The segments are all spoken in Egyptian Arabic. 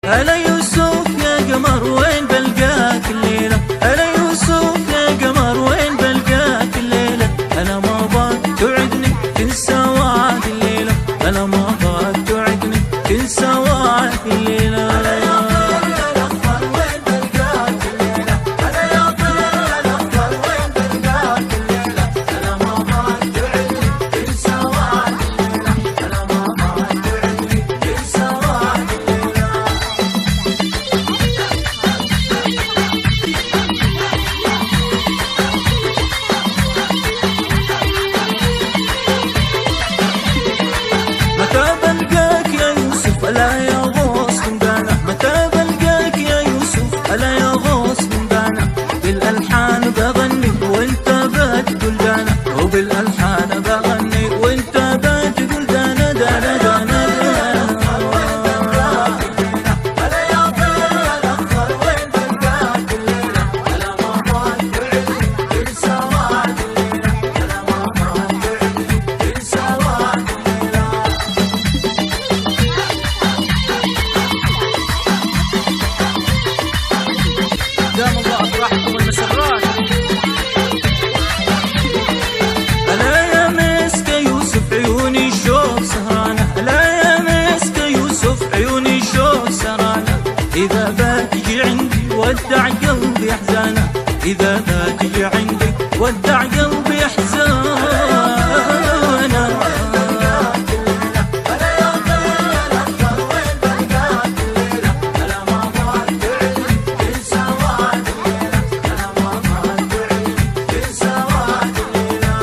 هلا يوسف يا قمر وين بلقاك الليلة، هلا يوسف يا قمر وين بلقاك الليلة، أنا ما باك توعدني تنسى وعد الليلة، أنا ما باك توعدني تنسى وعد الليلة. هلا يا طير يا الأخضر وين بلقاك الليلة، هلا يا طير يا الأخضر وين بلقاك الليلة، أنا ما باك توعدني تنسى وعد الليلة، أنا ما باك توعدني تنسى وعد الليلة. متى بلقاك يا يوسف ألا يا غوص من بانا، متى بلقاك يا يوسف ألا يا غوص من بانا، بالألحان بغني وانت بتقول دانا، وبالألحان بغني وانت بتقول دانا دانا دانا. هلا يا طير يا الأخضر وين بلقاك الليلة، ألا ما باك توعدني تنسى وعد الليلة، ألا ما باك توعدني تنسى وعد الليلة. دام الله افراحكم والمسرات. ألا يا مسك يوسف عيوني شوف سهرانة، ألا يا مسك يوسف عيوني شوف سهرانة، إذا بتجي عندي ودع قلبي أحزانه، إذا بتجي عندي ودع قلبي أحزانه. هلا يا طير يا الأخضر وين بلقاك الليلة، ألا ما باك توعدني تنسى وعد الليلة، ألا ما باك توعدني تنسى وعد الليلة.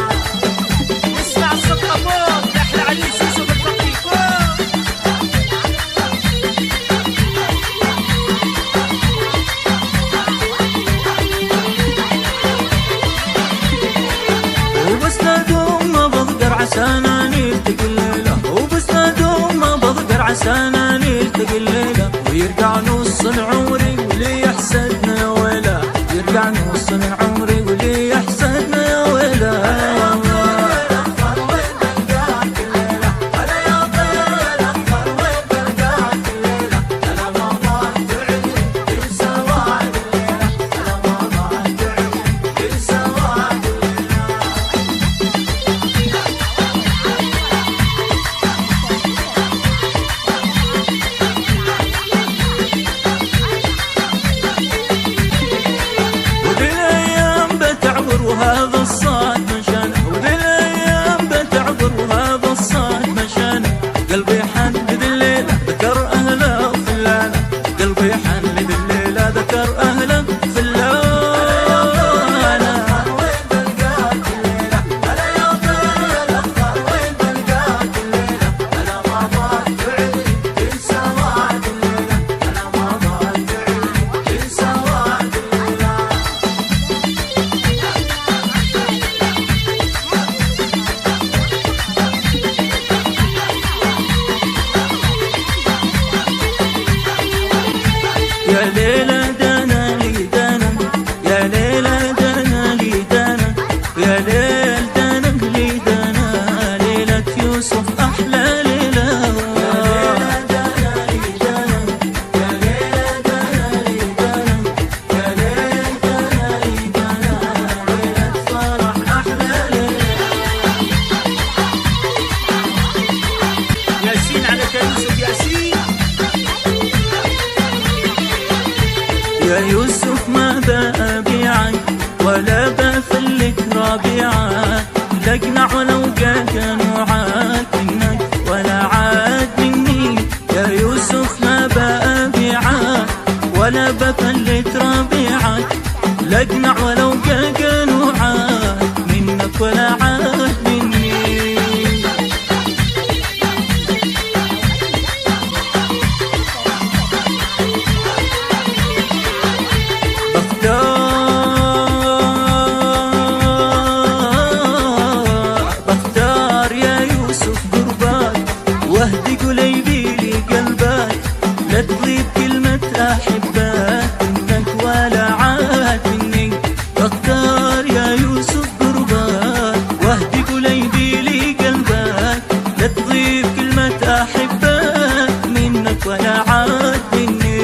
نسمع الصفقة فوق لأحلى عريس يوسف الفقي فوق. وبس ندوم ما بقدر عسانا نلتقي الليلة، وبس ندوم ما بقدر عسانا نلتقي الليلة، ويرجع نص عمري ولي يحسدنا يا ويلا، يرجع نص عمري ولي يحسدنا يا ويلا. هلا يا طير يا الأخضر وين بلقاك الليلة، هلا يا طير يا الأخضر وين بلقاك الليلة، ألا ما باك توعدني تنسى وعد الليلة، ألا ما باك توعدني تنسى وعد الليلة. وبالايام بتعبر وهذا الصاد مشانه، وبالايام بتعبر وهذا الصاد مشانه، قلبي حدد الليلة ذكر اهله وخلانه، قلبي حدد الليلة ذكر اهله وخلانه. وين بلقاك الليلة، هلا يا طير يا الأخضر وين بلقاك الليلة، ألا ما باك توعدني تنسى وعد الليلة، ألا ما باك توعدني تنسى وعد الليلة. يا ليلى دانا لي دانا، يا ليلى دانا لي دانا، يا ليل دانا لي دانا، ليلة يوسف أحلى ليلة. يا ليلى دانا لي دانا، يا ليلى دانا لي دانا، يا ليل دانا لي دانا، ليلة فرح أحلى ليلة. ياسين عليك يا يوسف ياسين. يا يوسف ما بأبيعك ولا بفلك ربيعك، لقنع ولو قنوعك منك ولا عاد مني. يا يوسف ما بأبيعك ولا بفلت ربيعك، لقنع ولو قنوعك منك ولا عاد مني. بختار يا يوسف قرباك، واهدي قليبي لقلبك، لا تغيب كلمة أحبك منك ولا عاد مني. بختار يا يوسف قرباك، واهدي قليبي لقلبك، لا تغيب كلمة أحبك منك ولا عاد مني.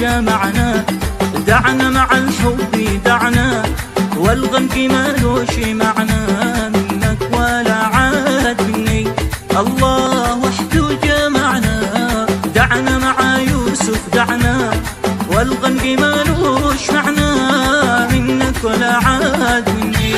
جمعنا، دعنا مع الحب دعنا، والغنك مالوش معنى، منك ولا عاد مني، الله وحده جمعنا، دعنا مع يوسف دعنا، والغنك مالوش معنى، منك ولا عاد مني.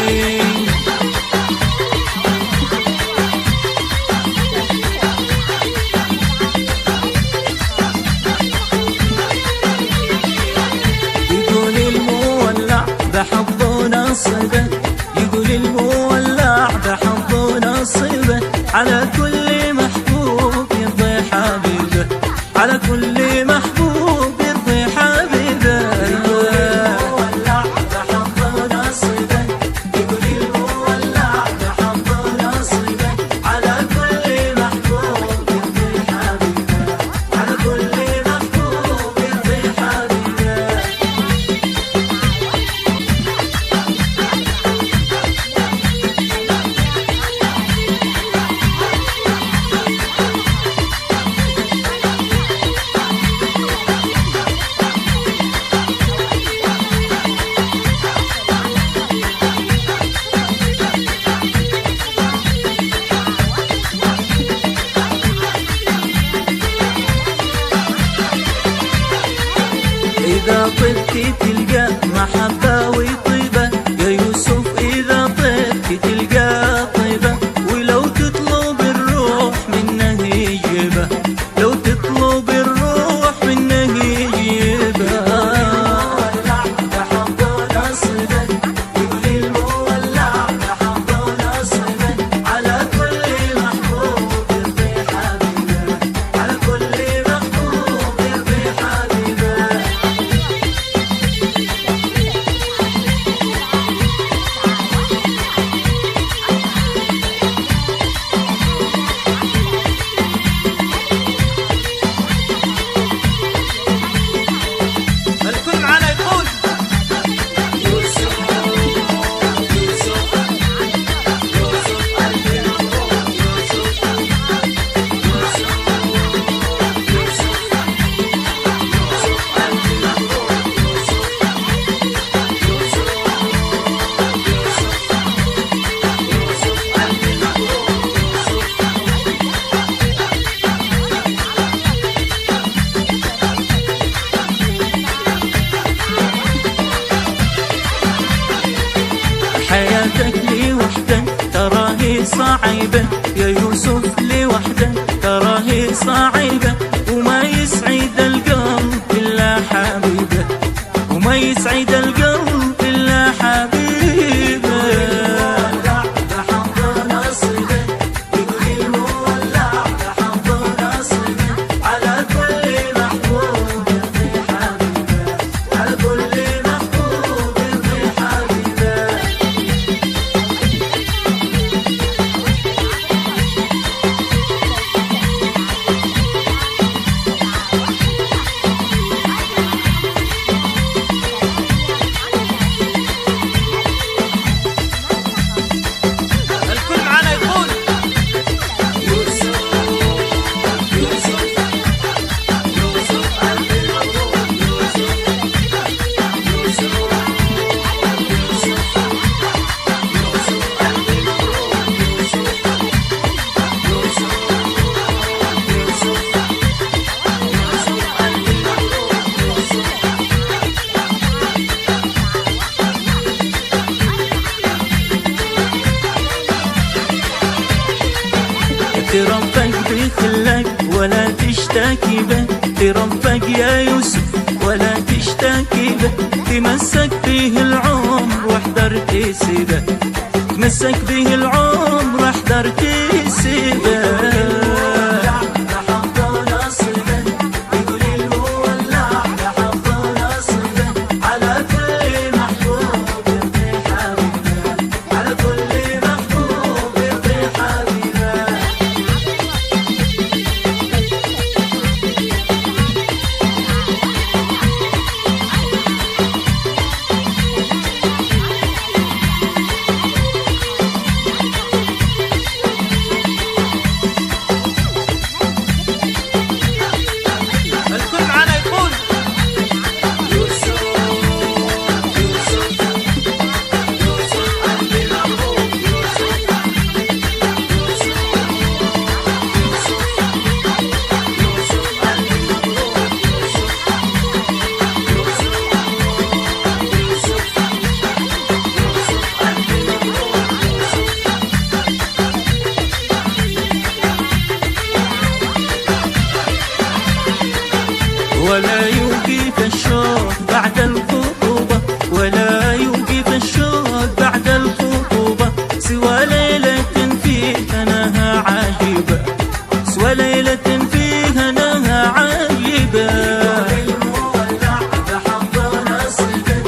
يقول المولع بحظه نصيبه، يقول المولع بحظه نصيبه، على كل محبوب يرضي حبيبه، على كل محبوب يرضي حبيبه. يقول المولع بحظه نصيبه، يقول المولع بحظه نصيبه، على كل محبوب يرضي حبيبه، على كل محبوب يرضي حبيبه. إذا طبت تلقى محبة وطيبة يا يوسف، إذا طبت تلقى طيبة، ولو تطلب الروح منه يجيبه، لو تطلب الروح منه يجيبه. يقول المولع بحظه نصيبه، على كل محبوب يرضي حبيبه، على كل محبوب يرضي حبيبه. الكل معنا يقول يوسف يوسف يوسف قلبي مبروك، يوسف يوسف يوسف يوسف قلبي مبروك، يوسف يوسف يوسف يوسف قلبي مبروك، يوسف. حياتك لوحدك تراهي صعيبة يا يوسف، لوحدك تراهي صعيبة، وما يسعد القلب إلا حبيبه، وما يسعد القلب إلا حبيبه. يقول المولع بحظه نصيبه، على كل محبوب يرضي حبيبه، على كل محبوب يرضي حبيبه. الكل معنا يقول يوسف يوسف يوسف قلبي مبروك، يوسف يوسف يوسف يوسف قلبي مبروك، يوسف يوسف يوسف يوسف قلبي مبروك، يوسف. تربك بخلك ولا تشتكي به، تربك يا يوسف ولا تشتكي به، تمسك به العمر واحذر تسيبه، تمسك به العمر واحذر تسيبه. يقول المولع بحظه نصيبه، على كل محبوب يرضي حبيبه، على كل محبوب يرضي حبيبه. ولا يوقف الشوق بعد الخطوبة، ولا يوقف الشوق بعد الخطوبة، سوى ليلة فيها نها عجيبة، سوى ليلة فيها نها عجيبة. المولع بحظ نصيبه،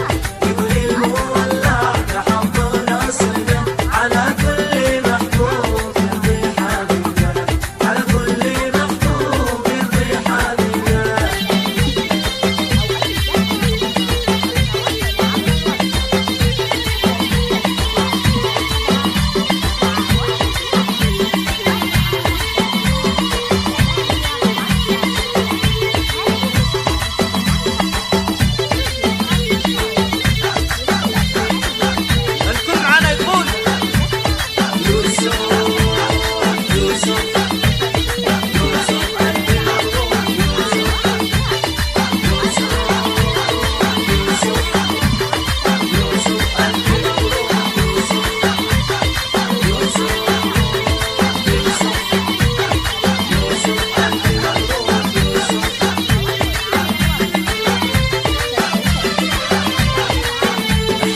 يقول المولع بحظ نصيبه، على كل محبوب يرضي حبيبه، على كل محبوب يرضي حبيبه. الكل معانا يقول يوسف يوسف يوسف قلبي مبروك، يوسف يوسف يوسف يوسف قلبي مبروك، يوسف يوسف يوسف يوسف قلبي مبروك، يوسف.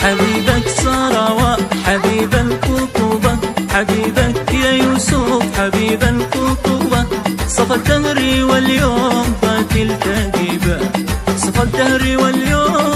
حبيبك صراوة حبيب الخطوبة، حبيبك يا يوسف حبيب الخطوبة، صفى الدهر واليوم باكل تجيبة، صفى الدهر واليوم.